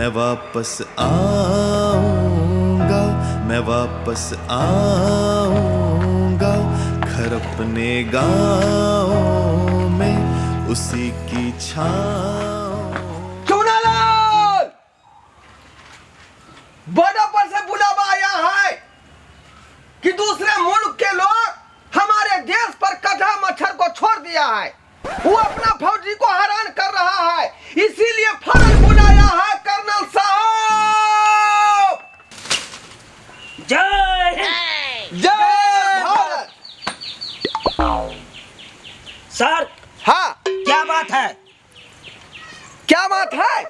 मैं वापस आऊंगा, मैं वापस आऊंगा, घर अपने गाँव में उसी की छाँव। चुनालाल, बॉर्डर पर से बुलावा आया है कि दूसरे मुल्क के लोग हमारे देश पर कटा मच्छर को छोड़ दिया है, वो अपना फौजी को हैरान कर रहा है, इसीलिए फौरन बुलाया है कर्नल साहब। जय हिंद। जय भारत। सर। हाँ। क्या बात है? क्या बात है?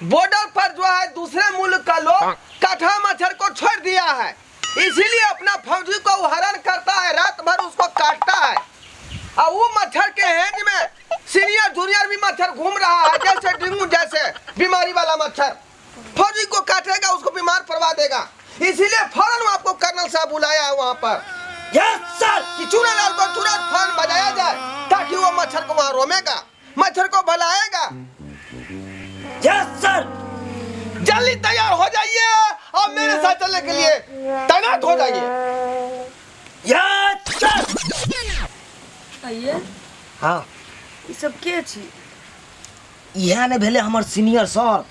बॉर्डर पर जो है दूसरे मुल्क का लोग काठा मच्छर को छोड़ दिया है, इसीलिए अपना फौजी को वो हैरान करता है, रात भर उसको काटता है। और वो मच्छर के हेज में सीनियर जूनियर भी मच्छर घूम रहा है, जैसे डेंगू जैसे बीमारी वाला मच्छर फौजी को काटेगा, उसको बीमार पड़वा देगा। इसीलिए फौरन आपको कर्नल साहब बुलाया है वहाँ पर। Yes sir. कि चूनालाल को तुरंत फोन बजाया जाए ताकि वो मच्छर को वहाँ रोमेगा, मच्छर को भलाएगा। Yes sir. जल्दी तैयार हो जाइए और मेरे साथ चलने के लिए तैनात हो जाइए। Yes sir. आइए। हाँ। ई सब के छी? इएह ने भेलै हमर सीनियर सर।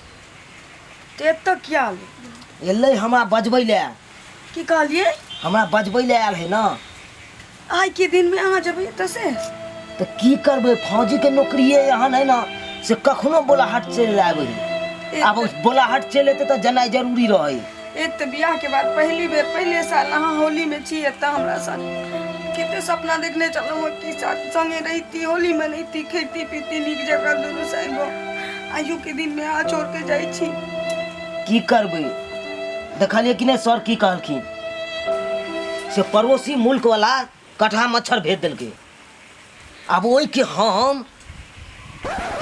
ते एतऽ किया आलो? एलै हमरा बजबै लए। की कहलिए? हमरा बजबै लए आयल है ना। आइ के दिन में अहाँ जेबै एतऽ से? तऽ की करबै, फौजी के नौकरिए एहन है ना से कखनो बोलाहट चलि आबै है। आब बोलाहट चलि एतै तऽ जेनाइ जरूरी रहै। एक तऽ बियाह के बाद पहली बेर पहले साल अहाँ होली में छी एतऽ हमरा संग। कते सपना देखने छलहुँ कि साथ संगे रहिती, होली मनैती, खैती पीती नीक जकाँ दुनू साइबो। आइयो के दिन में अहाँ छोड़ के जाइ छी। की करबै, देखलियै कि नहि सर की कहलखिन से पड़ोसी मुल्क वाला कटहा मच्छर भेज देलकै। आब ओहिके हम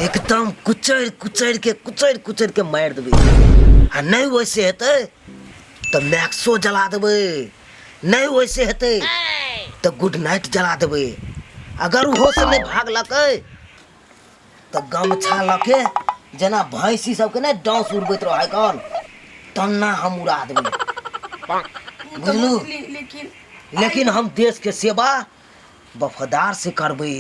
एकदम कुचरि कुचरि के कुचरि कुचरि के मारि देबै, आ नहि ओहिसे हेतै तऽ मैक्सो जला देबै, नहि ओहिसे हेतै तऽ गुड नाइट जला देबै। अगर ओहो से नहि भागलकै तऽ गमछा लऽ के जेना भैंसी सबके नहि डाँस उड़बैत रहै कन तन्ना हम उड़ा देबै, बुझलू? लेकिन लेकिन हम देश के सेवा वफादार से करबै।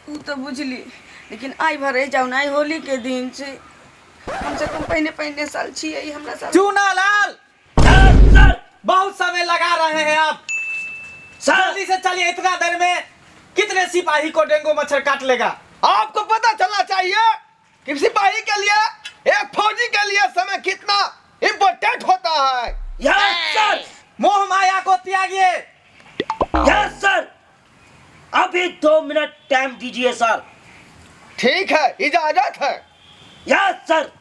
ओ तऽ बुझली, लेकिन आइ भर रहि जाउ ने, आइ होली के दिन छै। कम से कम पहिने पहिने साल छियै हमरा साथ। चूनालाल, सर। बहुत समय लगा रहे हैं आप, सर। जल्दी से चलिए। इतना देर में कितने सिपाही को डेंगू मच्छर काट लेगा? आपको पता चलना चाहिए कि सिपाही के लिए, एक फौजी के लिए समय कितना इम्पोर्टेंट होता है। Yes sir. मोह माया को त्यागिए। यस सर, अभी 2 मिनट टाइम दीजिए सर। ठीक है, इजाजत है। Yes sir.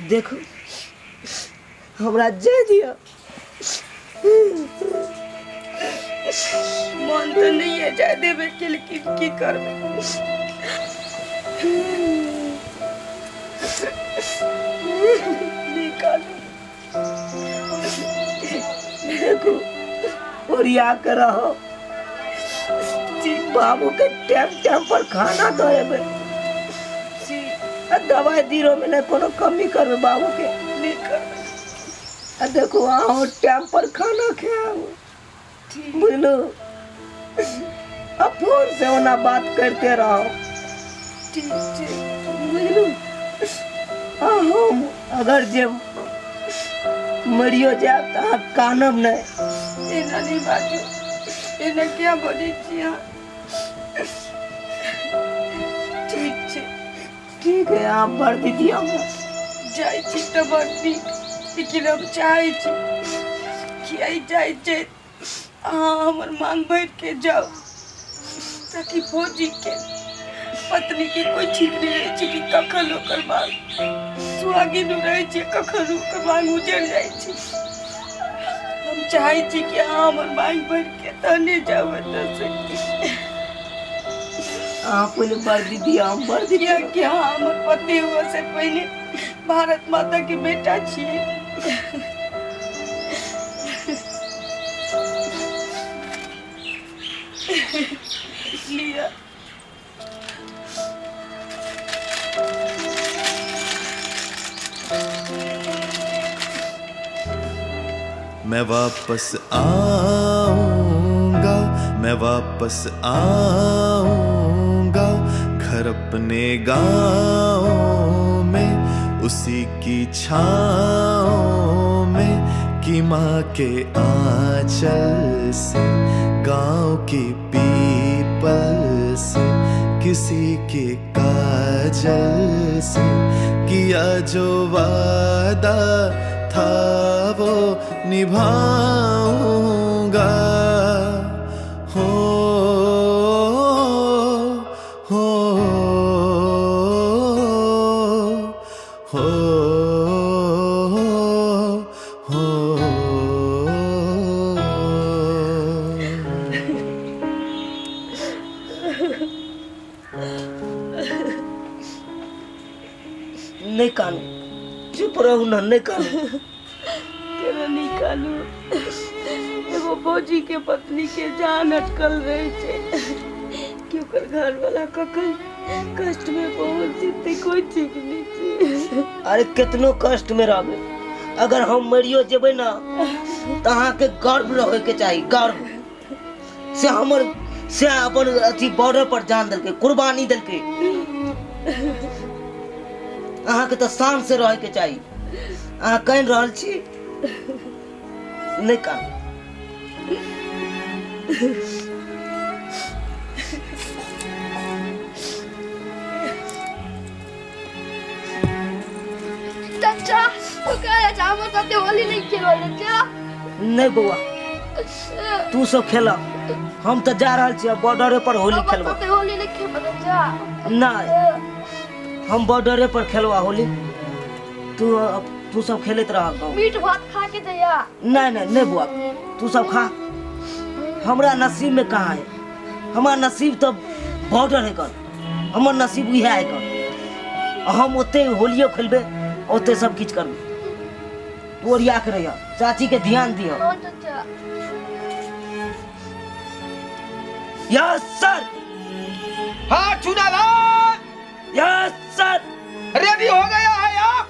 देखो हमरा जे दिया मन तऽ नहीं है जाय देवे के, लेकिन की करबै। निकालू। देखो ओरिया के रहो, बाबू के टाइम टाइम पर खाना दो एबे, आ दवाई दीरो में नहीं कोनो कमी करबे बाबू के। नहीं करबै। आ देखो अहाँ टाइम पर खाना खाओ, बुझलू? आ फोन से ओना बात करते रहो। ठीक छै। बुझलू? आ हम अगर जे मरियो जायब तऽ अहाँ कानब नहि। एना नहीं बाजू, एना किया बजै छी अहाँ? ठीक छै। ठीक है, अहाँ वर्दी दिअ हमरा। जाइ छी तऽ बड़ नीक, लेकिन हम चाहै छी कि एहि जाइ छै अहाँ हमर मांग भरि के जाउ, ताकि फौजी के पत्नी के कोई ठीक नहीं रहै छै कि कखन ओकर मांग सुहागिन रहै छै, कखन ओकर मांग उजड़ जाइ छै। हम चाहै छी कि अहाँ हमर मांग भरि के तहने जाउ एतऽसँ। अहाँ पहिले वर्दी दिअ, हम वर्दी किया कि अहाँ हमर पति हुए से पहिले भारत माता के बेटा छियै। लिअ। मैं वापस आऊंगा, मैं वापस आऊंगा, घर अपने गाँव में, उसी की छाँव में, कि माँ के आंचल से, गाँव की पीपल से, किसी के काजल से, किया जो वादा था वो निभाऊंगा। हो हो हो हो। नहि कानू, चुप रहू ने, नहि कानू। केना नहि कानू? एगो फौजी के पत्नी के जान अटकल रहे छै कि ओकर घर वाला कखन कष्ट में पहुंच जेतै, कोई ठीक नहीं छै। अरे कितनो कष्ट में रहबै, अगर हम मरियो जेबै ना तऽ अहाँके गर्व रहै के चाही, गर्व से हमर से अपन अथी बॉर्डर पर जान देलकै, कुर्बानी देलकै। अहाँके तऽ शान से रहै के चाही। अहाँ कानि रहल छी? नहि कानू। चाचा तो कह चाचा हमर साथे होली नहीं खेलबा चाचा। नहि बौआ, तू सब खेल, हम तऽ जा रहल छी बॉर्डरे पर होली हमर खेलबा। साथे होली नहीं खेलबा चाचा। नहि, हम बॉर्डरे पर खेलबा होली, तू तू सब खेलैत रह गाँव। मीट भात खा के जइया। नहीं नहीं नहीं बुआ, तू सब खा, हमरा नसीब में कहाँ है? हमार नसीब तो बॉर्डर है कर, हमर नसीब उहे है कर। हम ओते होलियो खेलबे, ओते सब किछु करबे। तू ओरिया के रहिह, चाची के ध्यान दिह। हाँ चाचा। Yes sir. हाँ चुनालाल। Yes sir. रेडी हो गया है आप?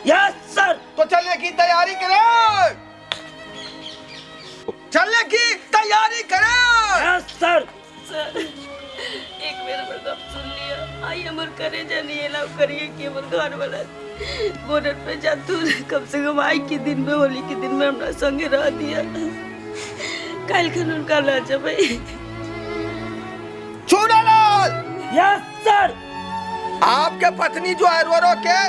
Yes sir. तो चलने की तैयारी करें, चलने की तैयारी करें। Yes sir. सर एक बेर हमर गप सुन लिया, आई हमर करे जानी एलाउ करिए कि हमर घर वाला बॉर्डर पे जातू, कम से कम आई के दिन में, होली के दिन में हमरा संगे रह दिया। काल्हि खन हुनका लऽ जेबै। चुनालाल। Yes sir. आपके पत्नी जो है रो रो के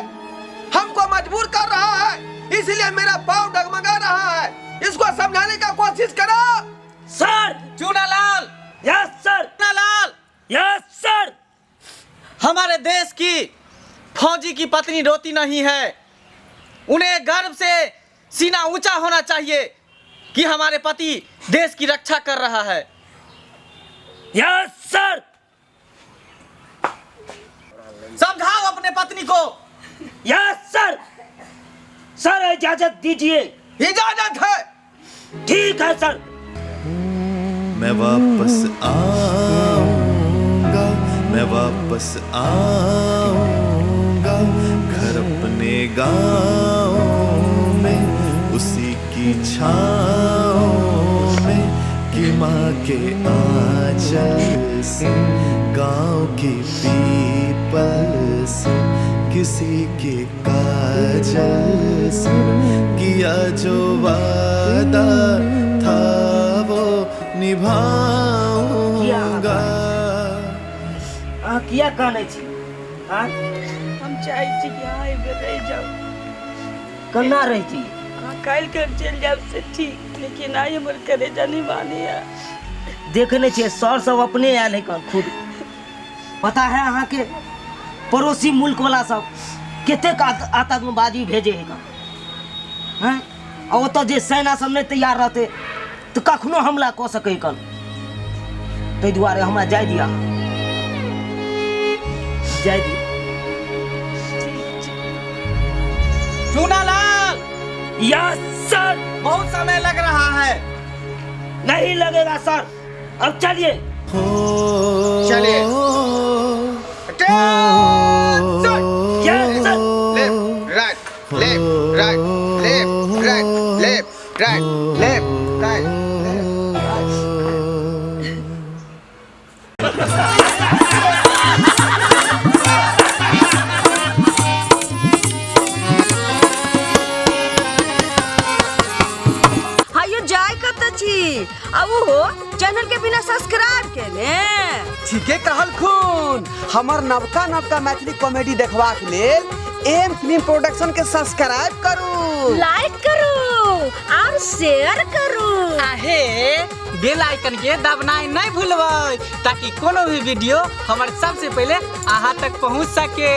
हमको मजबूर कर रहा है, इसलिए मेरा पाँव डगमगा रहा है, इसको समझाने का कोशिश करो। Sir. Chunalal. Yes sir. Chunalal. Yes sir. हमारे देश की फौजी की पत्नी रोती नहीं है, उन्हें गर्व से सीना ऊंचा होना चाहिए कि हमारे पति देश की रक्षा कर रहा है। Yes sir. समझाओ अपने पत्नी को। Yes sir. सर इजाजत दीजिए। इजाजत है। ठीक है सर। मैं वापस आऊंगा, मैं वापस आऊंगा, घर अपने गाँव में, उसी की छाँव में, कि माँ के आंचल से, गाँव की पीपल से, किसी के काजल से, किया जो वादा था वो निभाऊंगा। अहाँ किया कानै छी? हाँ हम चाहै छी कि अहाँ एहि बेर रहि जाउ। केना रहै छी? अहाँ काल्हि खन चलि जायब से ठीक, लेकिन आइ हमर करेजा नहि मानैया। देखै नहि छियै सर सब अपने आयल है कन खुद। पता है अहाँके पड़ोसी मुल्क वाला सब कतेक आतंकवादी भेजे है कन, हैं? आ ओतऽ जे सेना सब नहि तैयार रहतै तऽ कखनो हमला कऽ सकै कन। ताहि दुआरे हमरा जाय दिअ, जाय दिअ। चूनालाल। Yes sir. बहुत समय लग रहा है। नहीं लगेगा सर, अब चलिए। चलिए। Yes sir. Left right, left right, left right, left Right left right left right. हायो जाय कत छी आ ओहो चैनल के बिना सब्सक्राइब केने। ठीके कहलखुन। हमर नवका नवका मैथिली कॉमेडी देखबाक लेल एम फिल्म प्रोडक्शन के सब्सक्राइब करू, लाइक करू और शेयर करू। आहे बेल आइकन के दबनाइ नहीं भूलबै ताकि कोनो भी वीडियो हमर सबसे पहले अहाँ तक पहुँच सके।